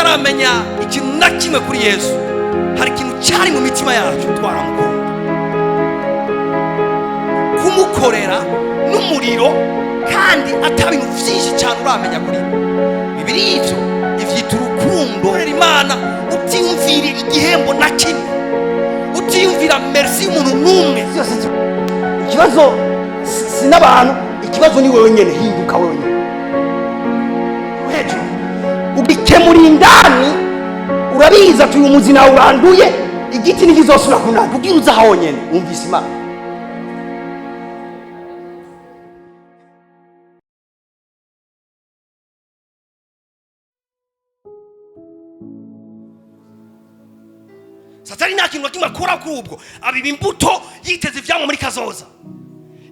Tutaramenya ikintu na kimwe kuri Yesu, hari ikintu cyari mu mitima yacu, twaramukunda, kumukorera n'umuriro, kandi ata bintu byinshi cyane uramenya kuri we. Bibiri ivyo ivyita urukundo. Korera Imana utiyumvira igihembo na kimwe, utiyumvira merci y'umuntu n'umwe. Byose ikibazo si n'abantu, ikibazo ni wewe nyene. Hinduka wewe nyene hejuru, ugikemura indani. Urabizi ati uyu muzi nawe uranduye, igiti ntikizosubira kunanda. Ubwira uza honyene wumvise Imana. Satani nta kintu na kimwe akora kuri ubwo, abiba imbuto yiteze ivyamwa muri kazoza.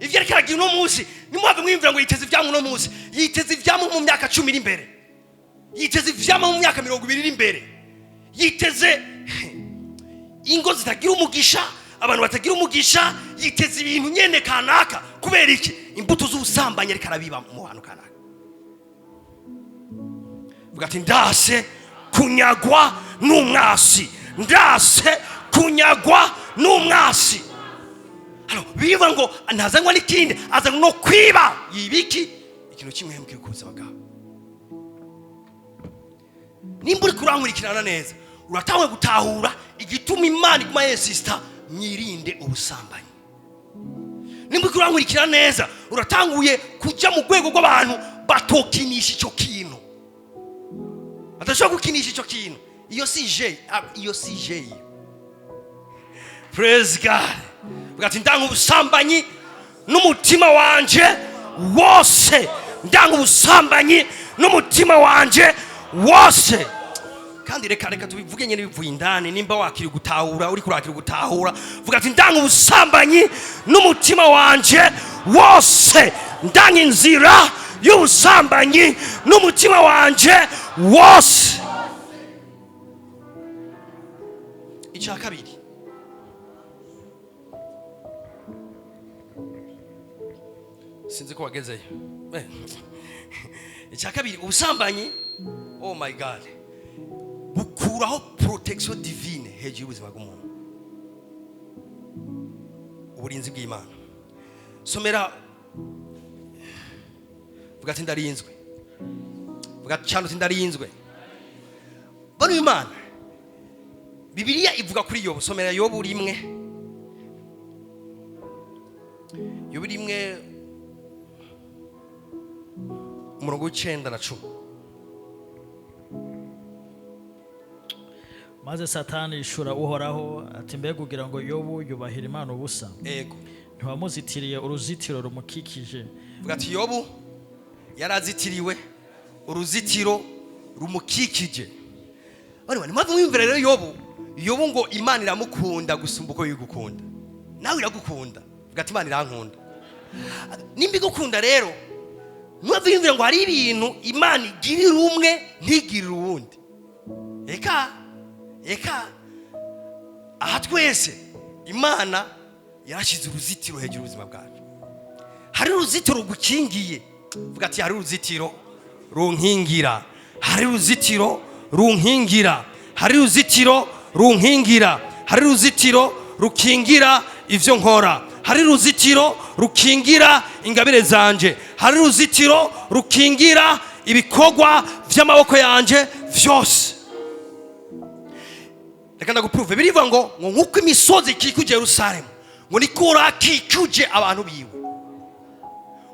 Ivyo ariko aragira uno munsi, nimuhave mwiyumvira ngo yiteze ivyamwa uno munsi. Yiteze ivyamwa mu myaka 10 iri imbere, yiteze ivyamwa mu myaka 20 iri imbere, yiteze ingo zitagira umugisha, abantu batagira umugisha, yiteze ibintu nyene kanaka. Kubera iki? Imbuto z'ubusambanyi ariko arabiba mu bantu kanaka. Vuga ati: "Ndase kunyagwa n'umwasi, ndase kunyagwa n'umwasi." Hano bivuga ngo ntazanywa n'ikindi, azanywa no kwiba. Yibiki ikintu kimwe mukiri ku buzima bwawe. Nimba uri kurankurikirana neza, uratanguye gutahura igituma Imana iguma yesisita mwirinde ubusambanyi. Nimba uri kurankurikirana neza, uratanguye kujya mu rwego rw'abantu batokinisha icyo kintu, badashobora gukinisha icyo kintu. Iyo si je, iyo si je. Praise God. Vuga ati: "Ndanga ubusambanyi n'umutima wanje wose, ndanga ubusambanyi n'umutima wanje wose." Kandi reka tubivuge nyine bivuye indani. Nimba wakiri gutahura, uri kurakira gutahura, vuga ati: "Ndanga ubusambanyi n'umutima wanje wose, ndanga inzira y'ubusambanyi n'umutima wanje wose." Icya kabiri, sinzi ko wagezeyo. Icya kabiri, ubusambanyi, oh my God, bukuraho protection divine hejuru y'ubuzima bw'umuntu, uburinzi bw'Imana. Somera, vuga ati: "Ndarinzwe." Vuga ati cyane uti: "Ndarinzwe." Bano Imana, Bibiliya ivuga kuri Yobu. Somera Yobu 1, Yobu 1, umurongo w'9 na 10. Maze Satani yishura Uhoraho ati: "Mbega ugira ngo Yobu yubahira Imana ubusa? Ego. Ntiwamuzitiriye uruzitiro rumukikije?" Vuga ati: "Yobu yarazitiriwe uruzitiro rumukikije." Bari mpamvu mwiyumvira rero Yobu. Yobu ngo Imana iramukunda gusumba uko yigukunda. Nawe iragukunda. Vuga ati: "Imana irankunda." Nimba igukunda rero, mwumva yumvira ngo hari ibintu Imana igirira umwe ntigirire uwundi. Eka eka, aha twese Imana yarashyize uruzitiro hejuru y'ubuzima bwacu. Hari uruzitiro rugukingiye. Vuga ati: "Hari uruzitiro runkingira, hari uruzitiro runkingira, hari uruzitiro runkingira, hari uruzitiro rukingira ivyo nkora, hari uruzitiro rukingira ingabire zanje, hari uruzitiro rukingira ibikorwa vy'amaboko yanje vyose." Reka ndaguprove. Birivuga ngo nk'uko imisozi ikikuje Yerusalemu, ngo niko urakikuje abantu biwe,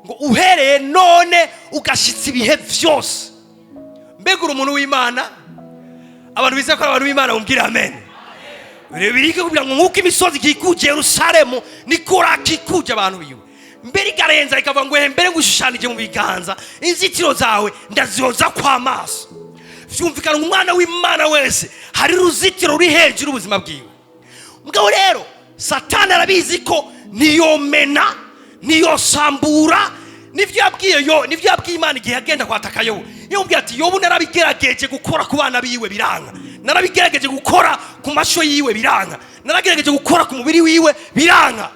ngo uhereye none ugashitsa ibihe vyose. Mbega uri umuntu w'Imana? Abantu bizeye ko ari abantu b'Imana bumvira amen. Birike kugira ngo nk'uko imisozi ikikuje Yerusalemu, niko urakikuje abantu biwe. Mbere ikarenza ikavuga ngo: "Mbere ngushushanije mu biganza, inzitiro zawe ndazihoza kw'amaso." Vyumvikana ngo umwana w'Imana wese hari uruzitiro ruri hejuru y'ubuzima bwiwe. Mugabo rero Satani arabizi ko ntiyomena, ntiyosambura. Nivyo yabwiye yo, nivyo yabwiye Imana igihe yagenda kwataka Yobu. Yamubwiye ati: "Yobu narabigerageje gukora ku bana biwe biranka, narabigerageje gukora ku masho yiwe biranka, naragerageje gukora ku mubiri wiwe biranka."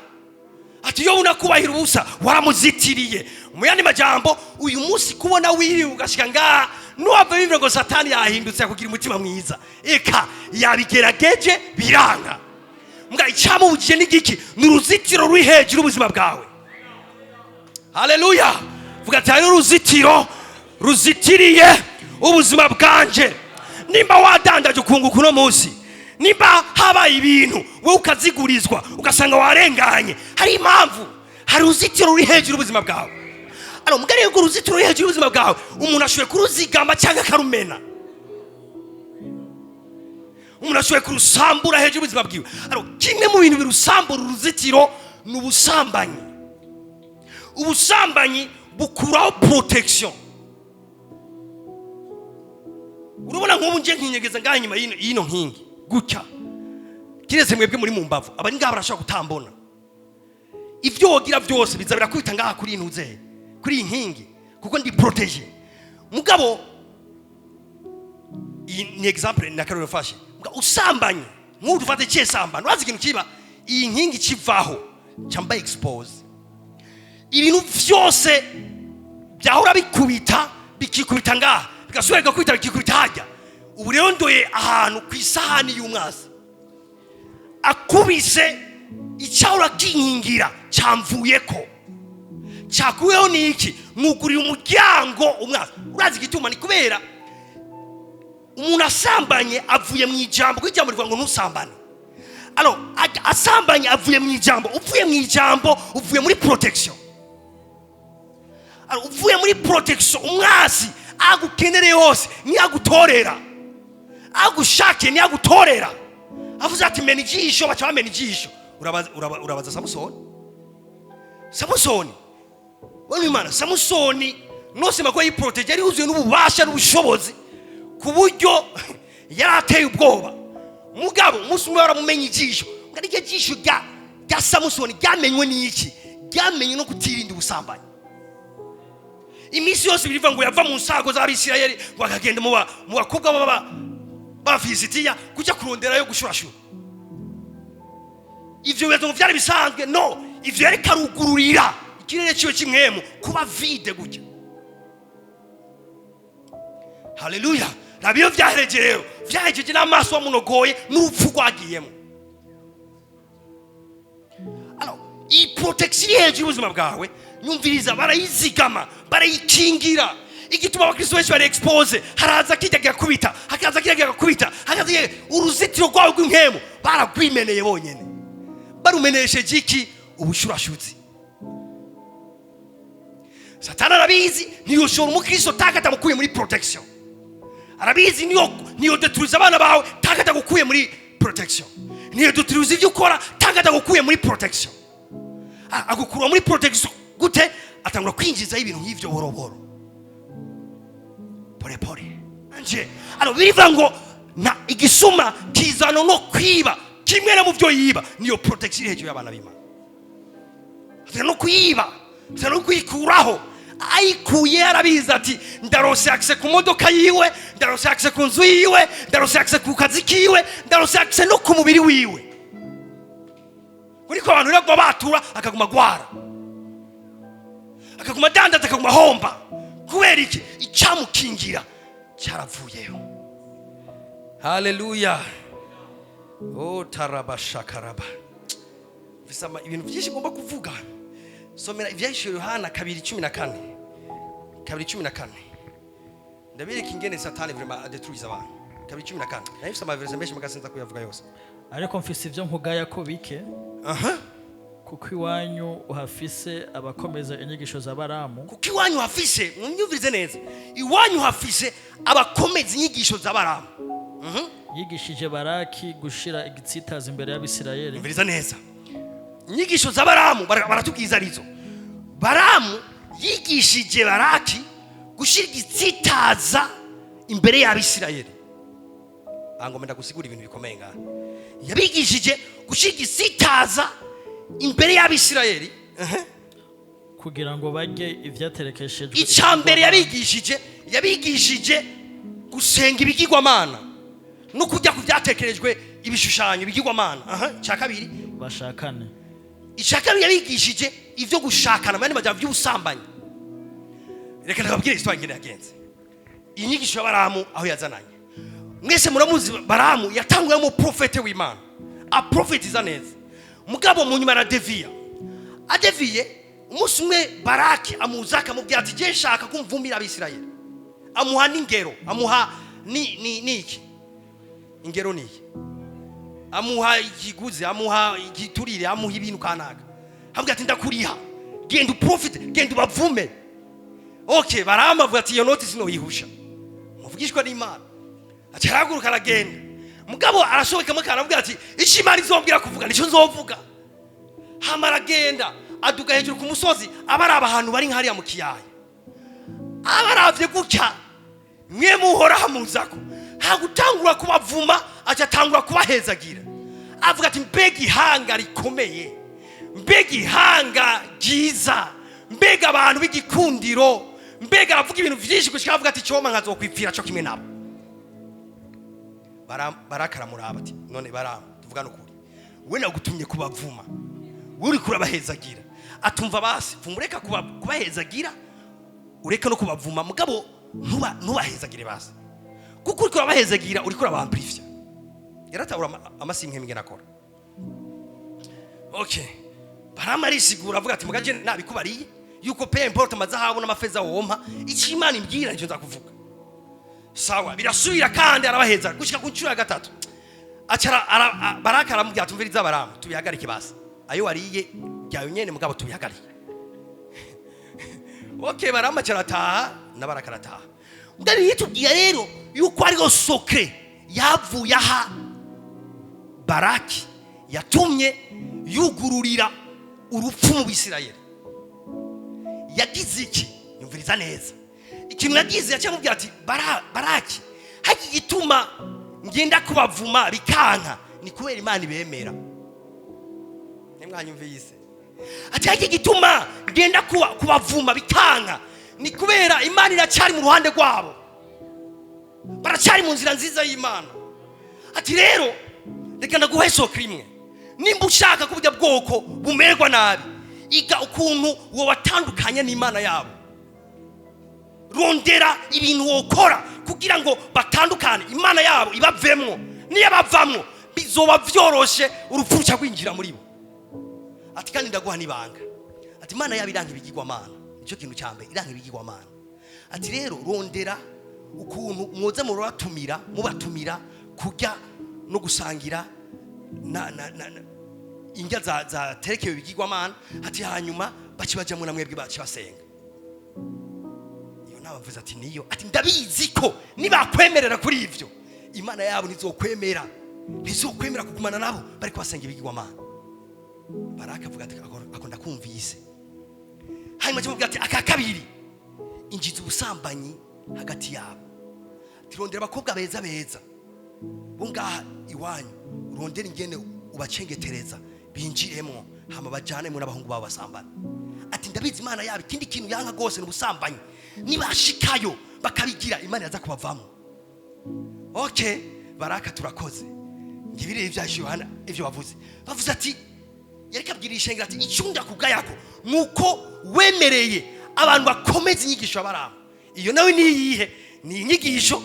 Ati: "Yobu nakubahira ubusa, waramuzitiriye." Mu yandi majambo, uyu munsi kubona wiriwe ugashika ngaha Nuwava bimve ngo Satani yahindutse akugira umutima mwiza, eka, yabigerageje biranga. Mbwa icyamubujije n'igiki? Ni uruzitiro ruri hejuru y'ubuzima bwawe. Haleluya! Vuga ati: "Hari uruzitiro ruzitiriye ubuzima bwanje." Nimba wadandaje ukunguka uno munsi, nimba habaye ibintu wowe ukazigurizwa, ugasanga warenganye, hari impamvu. Hari uruzitiro ruri hejuru y'ubuzima bwawe. Aro mugari yuko uruzitiro ruri hejuru y'ubuzima bwawe, umuntu ashoboye kuruzigama cyangwa akarumena. Umuntu ashoboye kurusambura hejuru y'ubuzima bwiwe. Aro kimwe mu bintu birusambura uruzitiro ni ubusambanyi. Ubusambanyi bukuraho protection. Urabona nk'ubu ngiye nkinyegeza ngaha inyuma y'ino nkingi gutya, kiretse mwebwe muri mu mbavu, abari ngaha barashobora kutambona. Ibyo wogira byose biza birakubita ngaha kuri iyi ntuze, kuri iyi nkingi, kuko ndi protégé. Mugabo iyi ni exemple na karore fashe. Usambanye, nk'ubu dufate cye sambana, urazi ikintu kiba? Iyi nkingi kivaho, cyamba expose ibintu byose byahora bikubita, bikikubita ngaha, bigasubira bigakubita, bikikubita hajya. Ubu rero ndoye ahantu ku isahani y'umwasi akubise, icyahora kinkingira cyamvuyeko. Cyakuweho ni iki? Mwuguriye umuryango umwasi. Urazi igituma? Ni kubera umuntu asambanye avuye mu ijambo, kuko ijambo rivuga ngo ntusambane. Alors asambanye avuye mu ijambo. Uvuye mu ijambo, uvuye muri protection. Alors, uvuye muri protection, umwasi agukenereye hose ntiyagutorera, agushakiye ntiyagutorera. Avuze ati: "Mena ijisho", baca bamena ijisho. Urabaza Samusoni. Samusoni wari Imana. Samusoni nose ko yiprotège, yari yuzuye n'ububasha n'ubushobozi ku buryo yari ateye ubwoba. Mugabo umunsi umwe baramumenya ijisho. Ngo ariryo jisho rya Samusoni ryamenywe n'iki? Ryamenywe no kutirinda ubusambanyi. Iminsi yose birivuga ngo yava mu nsago z'Abisirayeli, ngo akagenda mu bakobwa b'Abafilisitiya kujya kuronderayo gushurashura. Ivyo bibazo ngo vyari bisanzwe? No ivyo yariko arugururira ikirere ciwe c'imwemu kuba vide gutya. Haleluya! Raba iyo vyahereje rero, vyahejeje n'amaso wamunogoye n'urupfu rwagiyemo. Alors, iyi protection iri hejuru y'ubuzima bwawe, nyumviriza, barayizigama, barayikingira. Igituma abakristo benshi bari exposé, haraza kijya gakubita, hakaza kijya gakubita, hakaza uruzitiro rwawe rw'impemu baragwimeneye bonyene. Barumenesheje iki? Ubushurashuzi. Satani arabizi, ntiyoshora umukristo taka atamukuye muri protection. Arabizi, niyo niyo deturiza abana bawe taka atagukuye muri protection, niyo deturiza ibyo ukora taka atagukuye muri protection. Agukura muri protection gute? Atangura kwinjizaho ibintu nk'ivyo buhoro buhoro, pole pole. Anje alors birivuga ngo na igisuma kizana no kwiba. Kimwe no mu byo yiba niyo protection iri hejuru y'abana b'Imana. Atanga no kuyiba, atanga no kuyikuraho. Ayikuye, arabizi ati: "Ndarose accès ku modoka yiwe, ndarose accès ku nzu yiwe, ndarose accès ku kazi kiwe, ndarose accès no ku mubiri wiwe." Kuriko abantu rero batura, akaguma agwara, akaguma adandaza, akaguma ahomba. Kubera iki? Icyamukingira cyaravuyeho. Haleluya! Oh, tarabashakaraba. Mfise ibintu byinshi ngomba kuvuga. Somera Ivyahishuriwe Yohana 2:14. 2:14. Ndabereka ingene Satani vraiment adetruise abantu. 2:14. Nayo mfise amaverse menshi, mugasinza kuyavuga yose. Ariko mfise ibyo nkugaya ko bike, kuko iwanyu uhafise abakomeza inyigisho za Baramu. Kuko iwanyu hafise, mwumvirize neza, iwanyu hafise abakomeza inyigisho za Baramu. Yigishije Baraki gushira igitsitaza imbere y'Abisirayeli. Umviriza neza, inyigisho za Baramu baratubwiza arizo. Baramu yigishije Baraki gushyira igitsitaza imbere y'Abisirayeli. Aha ngomba ndagusigura ibintu bikomeye ngaha. Yabigishije gushyira igitsitaza imbere y'Abisirayeli. Kugira ngo barye ibyaterekeshejwe Icya mbere, ibigirwamana. yabigishije gusenga ibigirwamana no kujya ku byatekerejwe ibishushanyo, ibigirwamana. Aha, icya kabiri, bashakane. Icya kabiri, yabigishije ibyo gushakana, mu yandi majambo by'ubusambanyi. Reka ndababwire histoire ingene yagenze. Inyigisho ya Baramu aho yazananye, mwese muramuzi. Baramu yatanguye umuprofete w'Imana, aprofetiza neza, mugabo mu nyuma aradeviya. Adeviye, umunsi umwe Baraki amuza akamubwira ati: "Je nshaka ko mvumira Abisirayeli." Amuha n'ingero, amuha ni iki? Ingero ni iki? Amuha ikiguzi, amuha igiturire, amuha ibintu kanaka, avuga ati: "Ndakuriha, genda uprofite, genda ubavume." Okay, Baramu avuga ati: "Iyo noti sinoyihusha, muvugishwa n'Imana." Aca arahaguruka aragenda, mugabo arasobekamo akantu, avuga ati: "Icyo Imana izombwira kuvuga nicyo nzovuga." Hama aragenda, aduga hejuru ku musozi, abaraba ahantu bari nk'hariya mu kiyaya. Abaravye gutya, mwe muhora hamuzako hagutangura kubavuma, aca atangura kubahezagira, avuga ati: "Mbega ihanga rikomeye, mbega ihanga ryiza, mbega abantu b'igikundiro, mbega." Aravuga ibintu byinshi gushika avuga ati: "Cyoma nkazokwipfira cyo kimwe nabo." Baraka aramuraba ati: "None Baramu, tuvugane ukuri, we nagutumye kubavuma, we uriko urabahezagira." Atumva basi vuma, ureka kubahezagira, ureke no kubavuma, mugabo ntubahezagire basi, kuko uriko urabahezagira uriko urabamplifya. Yaratahura amasimwe ingene akora. Okay, Baramu arisigura, avuga ati: "Mugaje nabikubariye yuko peu importe amazahabu n'amafeza wompa, icyo Imana imbwira nicyo nza kuvuga." Sawa, birasubira kandi arabaheza gushika ku nshuro ya gatatu. Acara Baraka aramubwira ati: "Umviriza Baramu, tubihagarike basi, ayo wariye ryayo nyene, mugabo tubihagarike." Okay, Baramu aca arataha na Baraka arataha. Mugabo yitubwiye rero yuko ariyo secret yavuye aha Baraki yatumye yugururira urupfu mu Bisirayeli. Yagize iki? Yumviriza neza ikintu yagize. Yaciye amubwira ati: "Baraki, haki igituma ngenda kubavuma bikanka ni kubera Imana ibemera." Nimwanyumvise? Ati: "Haki igituma ngenda kubavuma bikanka ni kubera Imana iracyari mu ruhande rwabo, baracyari mu nzira nziza y'Imana." Ati: "Rero reka ndaguhe secret imwe. Nimba ushaka ko burya bwoko bumererwa nabi, iga ukuntu wobatandukanya n'Imana yabo. Rondera ibintu wokora kugira ngo batandukane, Imana yabo ibavemwo. Niyo bavamwo bizoba vyoroshe, urupfu ruca rwinjira muri bo." Ati: "Kandi ndaguha n'ibanga." Ati: "Imana yabo iranga ibigirwamana, nicyo kintu cya mbere, iranga ibigirwamana." Ati: "Rero rondera ukuntu mwoza murabatumira, mubatumira kurya no gusangira na indya zaterekewe ibigirwamana." Ati: "Hanyuma baci bajamwo na mwebwe, baci basenga." Iyo nama mvuze ati niyo. Ati: "Ndabizi ko nibakwemerera kuri ivyo, Imana yabo ntizokwemera, ntizokwemera kugumana nabo bariko basenga ibigirwamana." Baraka avuga ati: "Ako ndakumvise." Hanyuma kimubwira ati: "Aka kabiri, injiza ubusambanyi hagati yabo." Tirondera abakobwa beza beza bo ngaha iwanyu, urondera ingene ubacengetereza binjiremwo, hama bajanemo n'abahungu babo basambana. Ati: "Ndabizi Imana yabo ikindi kintu yanka rwose ni ubusambanyi. Nibashikayo bakabigira, Imana yaza kubavamo." Okay, Baraka turakoze. Ngibire ibya Yohana ivyo bavuze. Bavuze ati yariko abwira ishengero ati: "Icyo ndakugayako nuko wemereye abantu bakomeza inyigisho y'Abaramu." Iyo nawe ni iyihe? Ni inyigisho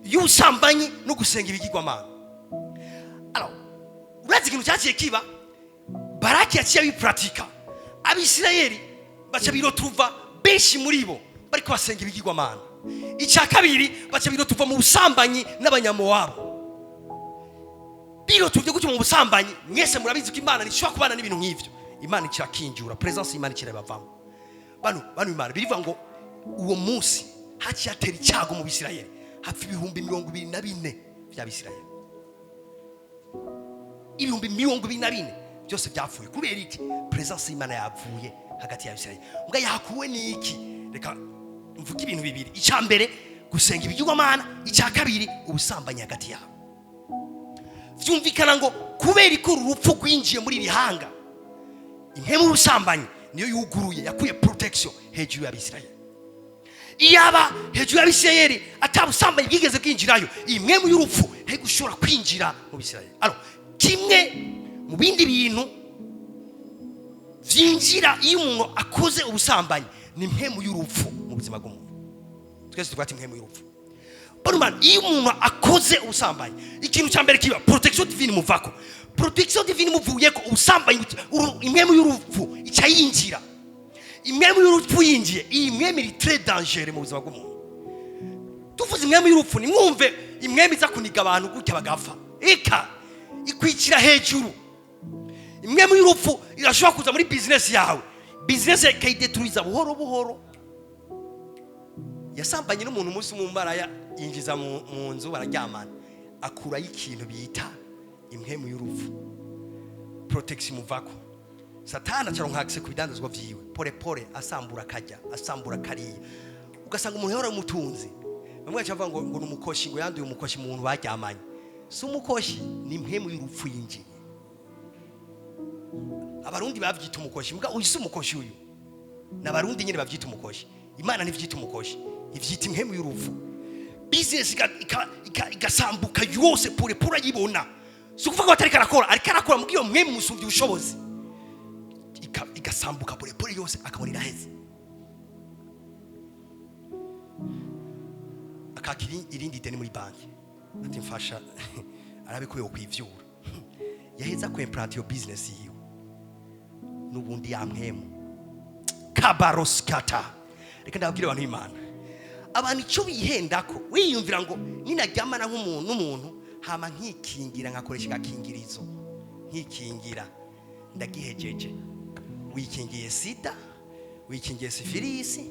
y'ubusambanyi no gusenga ibigirwamana. Alors, urazi ikintu cyaciye kiba? Baraki yaciye abipuratika, Abisirayeli baca birotuva benshi muri bo bariko basenga ibigirwamana. Icya kabiri, baca birotuva mu busambanyi n'Abanyamowabu. Birotuvye gutyo mu busambanyi, mwese murabizi ko Imana ntishobora kubana n'ibintu nk'ivyo. Imana ikirakinjura, presence y'Imana ikirabavamo. Bano Imana birivuga ngo uwo munsi haciye hatera icyago mu Bisirayeli, hapfa 24,000 by'Abisirayeli. 24,000 byose byapfuye. Kubera iki? Presence y'Imana yavuye hagati y'Abisirayeli. Mbwa yakuwe n'iki? Reka mvuge ibintu bibiri. Icya mbere, gusenga ibigirwamana. Icya kabiri, ubusambanyi hagati yabo. Byumvikana ngo kubera ko uru rupfu rwinjiye muri iri hanga, impemu y'ubusambanyi niyo yuguruye, yakuye protection hejuru y'Abisirayeli. Iyaba hejuru y'Abisirayeli atabusambanyi bwigeze bwinjirayo, iyi mpemu y'urupfu ntari gushobora kwinjira mu Bisirayeli. Alors, kimwe mu bindi bintu vyinjira iyo umuntu akoze ubusambanyi ni impemu y'urupfu mu buzima bw'umuntu. Twese tuvuga ati impemu y'urupfu. Barumana, iyo umuntu akoze ubusambanyi, ikintu cya mbere kiba, protection divine muvako. Protection divine muvuyeko, ubusambanyi, impwemu y'urupfu ica yinjira. Impwemu y'urupfu yinjiye, iyi mpwemu iri très dangereux mu buzima bw'umuntu. Tuvuze impwemu y'urupfu, nimwumve impwemu iza kuniga abantu gutya bagapfa, eka ikwikira hejuru. Impwemu y'urupfu irashobora kuza muri business yawe, business ikayideturiza buhoro buhoro. Yasambanye n'umuntu umunsi umwe, umumaraya yinjiza mu nzu, bararyamana, akurayo ikintu bita impwemu y'urupfu. Protection muvako, Satani acaronka accès ku bidandazwa vyiwe, pole pole asambura, akajya asambura kariya, ugasanga umuntu yahora umutunzi. Bamwe baca bavuga ngo ni umukoshi, ngo yanduye umukoshi mu muntu baryamanye. Si umukoshi, ni impwemu y'urupfu yinjiye. Abarundi bavyita umukoshi, mbwa uyu si umukoshi, uyu ni Abarundi nyine bavyita umukoshi. Imana ntivyita umukoshi, ivyita impwemu y'urupfu. Business igasambuka yose pole pole ayibona. Si ukuvuga ko atariko arakora, ariko arakora, mubwiyo mwemu musumvye ubushobozi. Igasambuka pole pole yose, akabona iraheze, akakira irindi deni muri banki, ati mfasha arabe ko yokwivyura. Yaheza ku implanta iyo business yiwe n'ubundi ya mpwemu kabaroskata. Reka ndababwire abantu b'Imana, abantu icyo bihendako, wiyumvira ngo ninaryamana nk'umuntu n'umuntu, hama nkikingira, nkakoresha agakingirizo, nkikingira, ndagihejeje. Wikingiye sida, wikingiye sifilisi,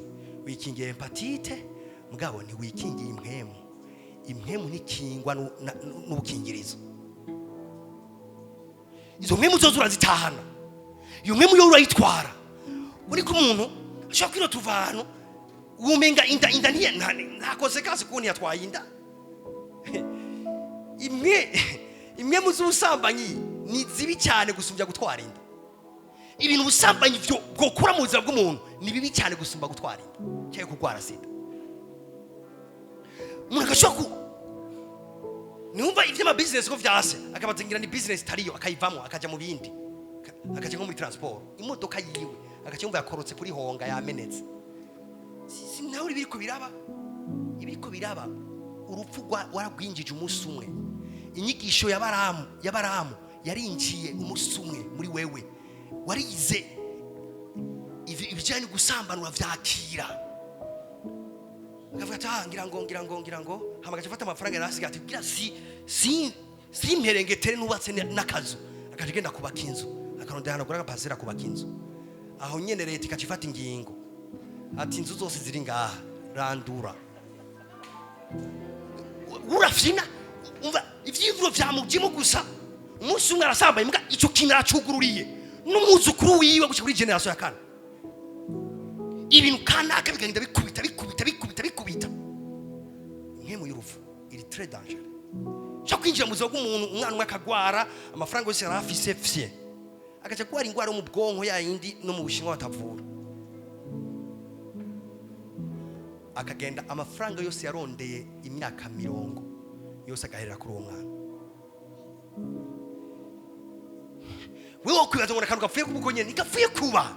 wikingiye hépatite, mugabo ntiwikingiye impwemu. Impwemu ntikingwa n'ubukingirizo. Izo mpwemu zose urazitahana, iyo mpwemu yo urayitwara. Uriko umuntu ashobora kwirota uva ahantu wumenga inda nta conséquence kubona yatwaye inda. Imwe mu z'ubusambanyi ni zibi cyane gusumbya gutwara inda. Ibintu ubusambanyi byo bwokura mu buzima bw'umuntu ni bibi cyane gusumba gutwara inda cyangwa kurwara sida. Umuntu agashobora ku niwumva iby'amabizinesi ko vyase, akabazingira ni business itariyo, akayivamo, akaja mu bindi, akaja nko muri transport. Imodoka yiwe agaca yumva yakorotse kuri honga, yamenetse. Si nawe ibiriko biraba, ibiriko biraba, urupfu waragwinjije umunsi umwe. Inyigisho ya Baramu yarinjiye umunsi umwe muri wewe. Warize ibijyanye no gusambana, uravyakira, akavuga ati: "Ah, ngira ngo." Hama agaca afata amafaranga yari asigaye, ati kugira si simperengetere nubatse n'akazu, akaja agenda kubaka inzu, akarondera ahantu agura agapasera, kubaka inzu. Aho nyene leta ikaca ifata ingingo, ati inzu zose ziri ngaha randura. Urafyina, umva ivyiyumviro vyamujemo gusa. Umunsi umwe arasambaye, mbwa ico kintu aracugururiye n'umwuzukuru wiwe gushika kuri génération ya kane. Ibintu kanaka bikagenda bikubita, bikubita, bikubita, bikubita. Impwemu y'urupfu iri très dangereux. Cyo kwinjira mu buzima bw'umuntu, umwana umwe akagwara, amafaranga yose yari afise fye, agaca agwara ingwara yo mu bwonko, ya yindi no mu Bushinwa batavura, akagenda, amafaranga yose yarondeye imyaka 40 yose agaherera kuri uwo mwana. Wewe wokwibaza ngo akantu gapfuye kuba uko nyene, ntigapfuye kuba.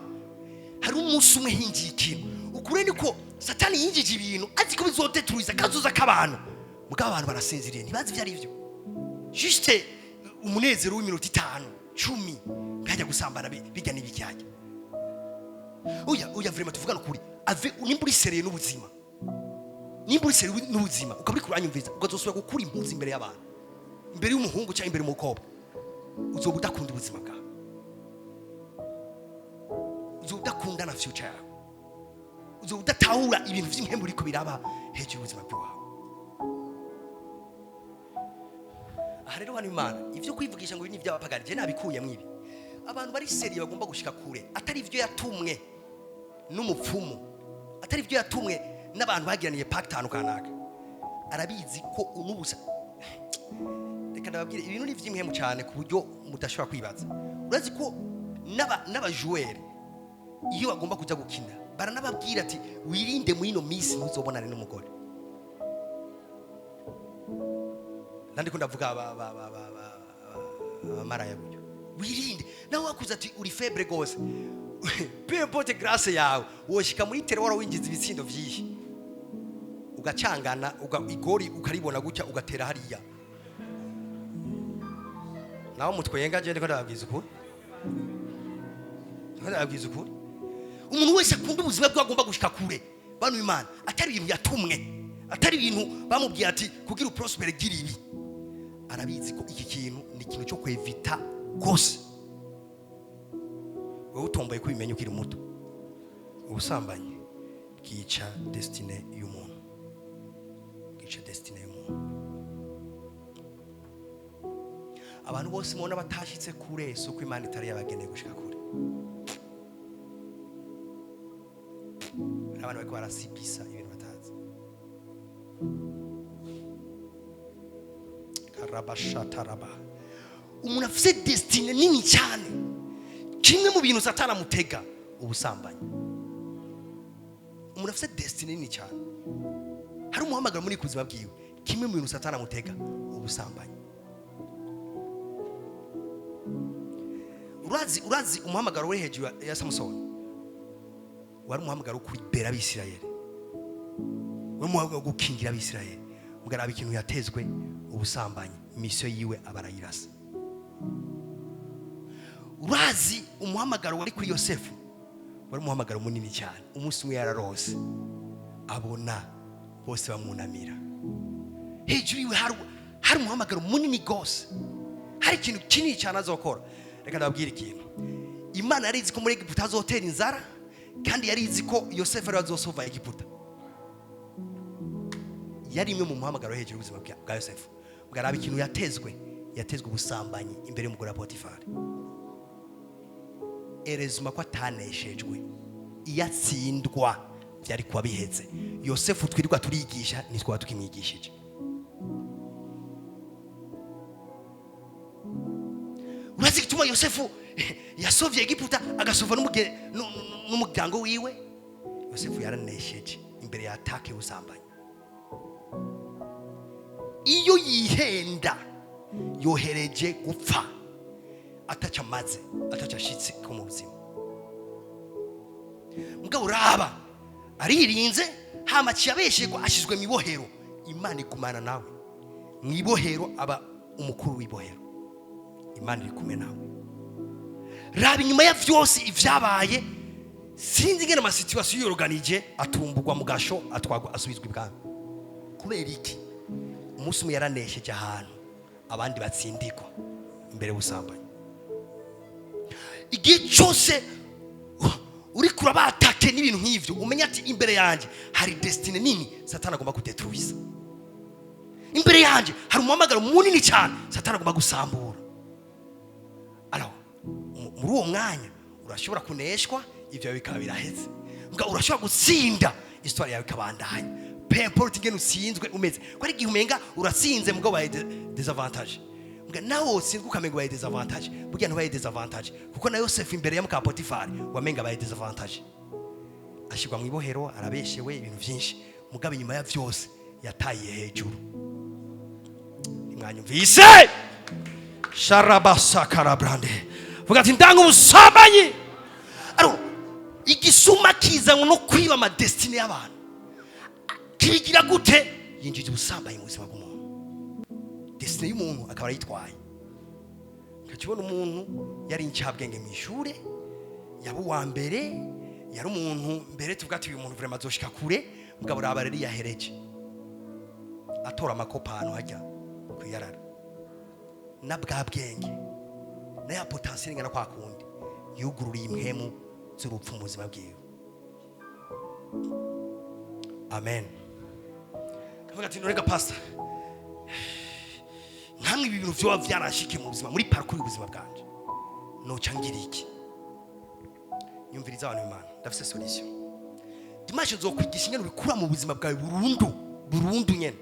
Hari umunsi umwe hinjiye ikintu. Ukuri niko Satani yinjije ibintu azi ko bizodeturiza kazoza k'abantu, mugabo abantu barasinziriye, ntibazi ibyo ari byo. Juste umunezero w'iminota 5, 10, nkajya gusambana, bijya n'ibijyanye. Oya, oya, vraiment tuvugana ukuri. Ave nimba uri sérieux n'ubuzima, nimba uri sérieux n'ubuzima, ukaba uri kuranyumviriza, ukazosubira gukura impuzu imbere y'abantu, imbere y'umuhungu cyangwa imbere y'umukobwa, uzoba udakunda ubuzima bwawe, uzoba udakunda na future yawe, uzoba udatahura ibintu vy'impembe uriko biraba hejuru y'ubuzima bwawe. Aha rero hano, Imana, ivyo kwivugisha ngo ibi ni iby'abapagani, je nabikuyemwo. Ibi abantu bari sérieux bagomba gushika kure, atari ivyo yatumwe n'umupfumu, atari ivyo yatumwe n'abantu bagiraniye pacte ahantu kanaka, arabizi ko unubusa. Reka ndababwire, ibintu ni ivy'impemu cyane ku buryo mudashobora kwibaza. Urazi ko n'abajuweri iyo bagomba kujya gukina baranababwira ati: "Wirinde muri ino minsi, ntuzobonane n'umugore." Nandiko ndavuga abamaraya buryo, wirinde nawe wakuze ati uri faible gose. Peu importe grâce yawe, woshika muri terroir winjiza ibitsindo vyinshi. Ugacangana igori ukaribona gutya, ugatera hariya. Nawe mutwenga, je ndiko ndababwiza ukuri, ndiko ndababwiza ukuri. Umuntu wese akunda ubuzima bwe, agomba gushika kure, bantu Imana, atari ibintu yatumwe, atari ibintu bamubwiye ati kugira uprospere gira ibi, arabizi ko iki kintu ni ikintu cyo kwevita rwose. Wowe utomboye kubimenya ukiri muto. Ubusambanyi bwica destinée y'umuntu, bwica destinée y'umuntu. Abantu bose mubona batashitse kure, si uko Imana itari yabageneye gushika kure. Hari abantu bariko barasibisa ibintu batazi. Karabashataraba. Umuntu afise destinée nini cyane, kimwe mu bintu Satani amutega, ubusambanyi. Umuntu afise destinée nini cyane, hari umuhamagaro muri kuzima bwiwe, kimwe mu bintu Satani amutega, ubusambanyi. Urazi umuhamagaro uri hejuru ya Samusoni wari umuhamagaro wo kuribera Abisirayeli, wari umuhamagaro wo gukingira Abisirayeli. Mugaraba ikintu yatezwe, ubusambanyi, mission yiwe aba arayirasa. Urazi umuhamagaro wari kuri Yosefu wari umuhamagaro munini cyane. Umunsi umwe yararose, abona bose bamwunamira. Hejuru yiwe hari umuhamagaro munini gose, hari ikintu kinini cyane azokora. Reka ndababwire ikintu: Imana yari izi ko muri Egiputa azotera inzara, kandi yari izi ko Yosefu ariwe azosova Egiputa. Yari imwe mu muhamagaro hejuru y'ubuzima bwa Yosefu. Bwaraba ikintu yatezwe, yatezwe ubusambanyi imbere y'umugore wa Potifari. Erezuma ko ataneshejwe, iyo atsindwa byari kuba biheze. Yosefu twirirwa turigisha ntitwaba tukimwigishije. Urazi igituma Yosefu yasovye Egiputa, agasova n'umuryango wiwe? Yosefu yaranesheje imbere ya attaque y'ubusambanyi. Iyo yihenda, yohereje gupfa ataca amaze, ataca ashitse ko mu buzima. Mugabo uraba aririnze, hama aciye abeshegwa, ashizwe mu ibohero. Imana igumana nawe mu ibohero, aba umukuru w'ibohero. Imana iri kumwe nawe. Raba inyuma ya vyose ivyabaye, sinzi ingene amasituation yoroganije, atumbugwa mu gasho, atwagwa, asubizwa ibwami. Kubera iki? Umunsi umwe yaranesheje ahantu abandi batsindikwa, imbere y'ubusambanyi. Igihe cyose uri kurabatake n'ibintu nk'ivyo, umenya ati imbere yanjye hari destinée nini Satani agomba kudetruisa, imbere yanjye hari umuhamagaro munini cyane Satani agomba gusambura. Alors muri uwo mwanya urashobora kuneshwa, ivyo bikaba biraheze. Mbwa urashobora gutsinda, histoire yawe ikabandanya, peu importe ingene utsinzwe umeze. Ko ari igihe umenga uratsinze, mugabo ubaye désavantage. Mbwa nawe utsinzwe ukamenga ubaye désavantage, burya ntubaye désavantage, kuko na Yosefu imbere ya muka Potifari wamenga abaye désavantage, ashyirwa mu ibohero, arabeshewe ibintu byinshi, mugabo inyuma ya byose yataye hejuru. Mwanyumvise? Sharabasakarabrande, vuga ati ndanga ubusambanyi. Aro igisuma kizanwa no kwiba amadestinée y'abantu kibigira gute? Yinjije ubusambanyi mu buzima bw'umuntu, destinée y'umuntu akaba arayitwaye. Ukakibona umuntu yari incabwenge mu ishure, yaba uwa mbere, yari umuntu mbere tuvuga ati uyu muntu vraiment azoshika kure. Mugabo raba rero yahereje atora amakopa ahantu hajya kwiyarara, na bwa bwenge na ya potentiel ingana kwa kundi, yugururiye impwemu z'urupfu mu buzima bwiwe. Amen. Kavuga ati nurega pastor, nkamwe ibi bintu vyoba vyaranshike mu buzima, muri parcours y'ubuzima bwanje, noca ngira iki? Nyumviriza abantu Imana, ndafise solution. Dimanche nzokwigisha ingene ubikura mu buzima bwawe burundu burundu nyene.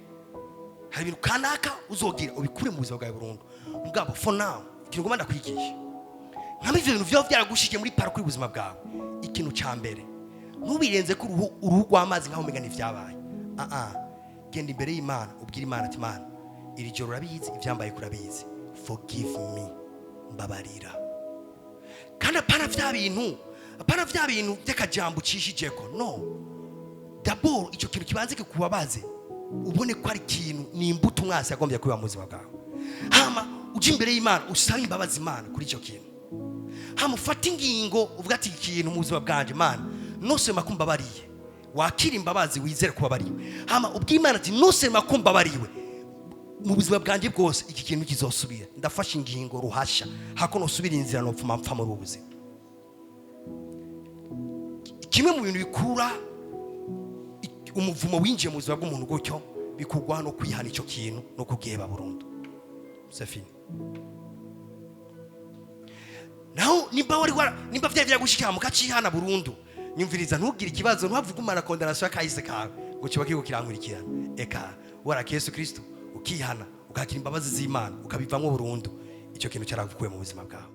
Hari ibintu kanaka uzogira ubikure mu buzima bwawe burundu. Mugabo for now, ikintu ngomba ndakwigisha, nkamwe ivyo bintu vyoba vyaragushikiye muri parcours y'ubuzima bwawe, ikintu ca mbere, ntubirenze ko uruhu rw'amazi nkaho umenga ntivyabaye. Ah ah, genda imbere y'Imana, ubwire Imana ati Imana, iri joro urabizi ivyambaye, kurabizi, forgive me, mbabarira. Kandi apana vya bintu, apana vya bintu by'akajambo ucishijeko, no. D'abord icyo kintu kibanze kikubabaze, ubone ko ari ikintu, ni imbuto umwasi yagombye kubiba mu buzima bwawe. Hama uje imbere y'Imana, usabe imbabazi Imana kuri icyo kintu. Hama ufate ingingo, uvuga ati: "Ikintu mu buzima bwanjye, Imana, nusema ko mbabariye." Wakira imbabazi, wizere ko ubabariwe. Hama ubwire Imana ati: "Nusema ko mbabariwe, mu buzima bwanjye bwose iki kintu kizosubira. Ndafashe ingingo ruhasha, hako nosubira inzira nopfuma mpfa muri ubu buzima." Kimwe mu bintu bikura umuvumo winjiye mu buzima bw'umuntu gutyo, bikugwa no kwihana icyo kintu no kugiheba burundu. C'est fini. Naho nimba wari nimba vyari vyagushikira mukacihana burundu, nyumviriza, ntugire ikibazo, ntuhavuge umara condamnation y'akahise kawe ngo kiba kiriko kirankurikirana. Eka, waraka Yesu Kristo, ukihana, ukakira imbabazi z'Imana, ukabivamwo burundu, icyo kintu cyaravukuye mu buzima bwawe.